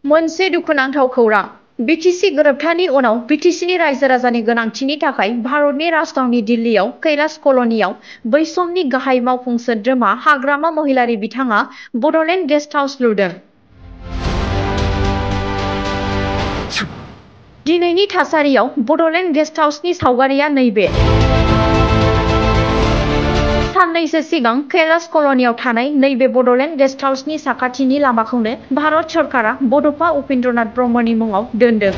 मोनसे दुखुनांथाव खौरां। बिटिसि गोरोबथानि उनाव बिटिसिनि रायजो राजानि गोनांथिनि थाखाय भारतनि राजधानी दिल्लीयाव कैलाश कल'नियाव बै समनि गाहाय मावफुं सोद्रोमा हाग्रामा महिलारी बिथाङा बड'लेण्ड गेस्ट हाउस लुदों। दिनैनि थासारियाव बड'लेण्ड गेस्ट हाउसनि सावगारिया नैबे। साननैसो सिगां कैलाश कल'नियाव थानाय नैबे बड'लेण्ड गेस्ट हाउसनि साखाथिनि लामाखौनो भारत सरकारा बड'फा उपेन्द्रनाथ ब्रह्मनि मुङाव दोनदों।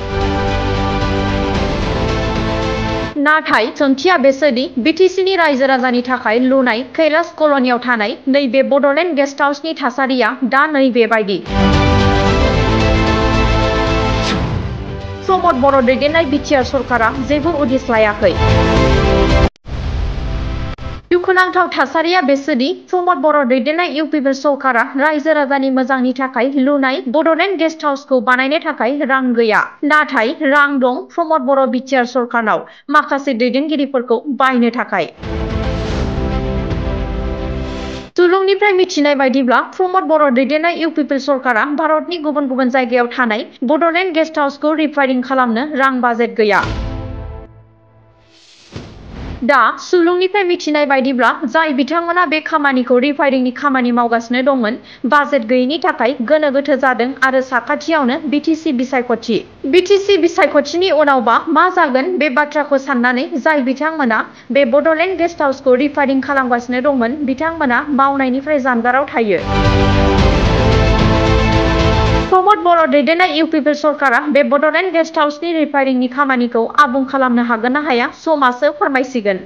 नाथाय सोंथिया बेसोदि बिटिसिनि रायजो राजानि थाखाय लुनाय कैलाश कल'नियाव थानाय नैबे बड'लेण्ड गेस्ट हाउसनि थासारिया दा नैबे बायदि। प्रमद बर' दैदेननाय बिटिआर सरकारा जेबो उदिस लायाखै। दुखुनांथाव थासारिया बेसोदि प्रमद बर' दैदेननाय इउपिपि सरकारा रायजो राजानि मोजांनि थाखाय लुनाय बड'लेण्ड गेस्ट हाउसखौ बानायनो थाखाय रां गैया। नाथाय रां दं प्रमद बर' बिटिआर सरकारनाव माखासे दैदेनगिरिफोरखौ बायनो थाखाय। सुलुंनिफ्राय मिथिनाय बायदिब्ला प्रमद बर' दैदेननाय इउपिपि सरकारा भारतनि गुबुन गुबुन जायगायाव थानाय बड'लेण्ड गेस्ट हाउसखौ रिफायरिं खालामनो रां बाजेट गैया। दा सुलुंनिफ्राय मिथिनाय बायदिब्ला जाय बिथांमोना बे खामानिखौ रिफायरिंनि खामानि मावगासिनो दंमोन बाजेट गैयैनि थाखाय गोनो गोथो जादों आरो साखाथियावनो बिटिसि बिसायख'थि। बिटिसि बिसायख'थिनि उनावबा मा जागोन बे बाथ्राखौ साननानै जाय बिथांमोना बे बड'लेण्ड गेस्ट हाउसखौ रिफायरिं खालामगासिनो दंमोन बिथांमोना मावनायनिफ्राय जानगाराव थायो। प्रमद बर' दैदेननाय इउपिपि सरकारा बे बड'लेण्ड गेस्ट हाउसनि रिफायरिंनि खामानिखौ आबुं खालामनो हागोन ना हाया समासो फोरमायसिगोन।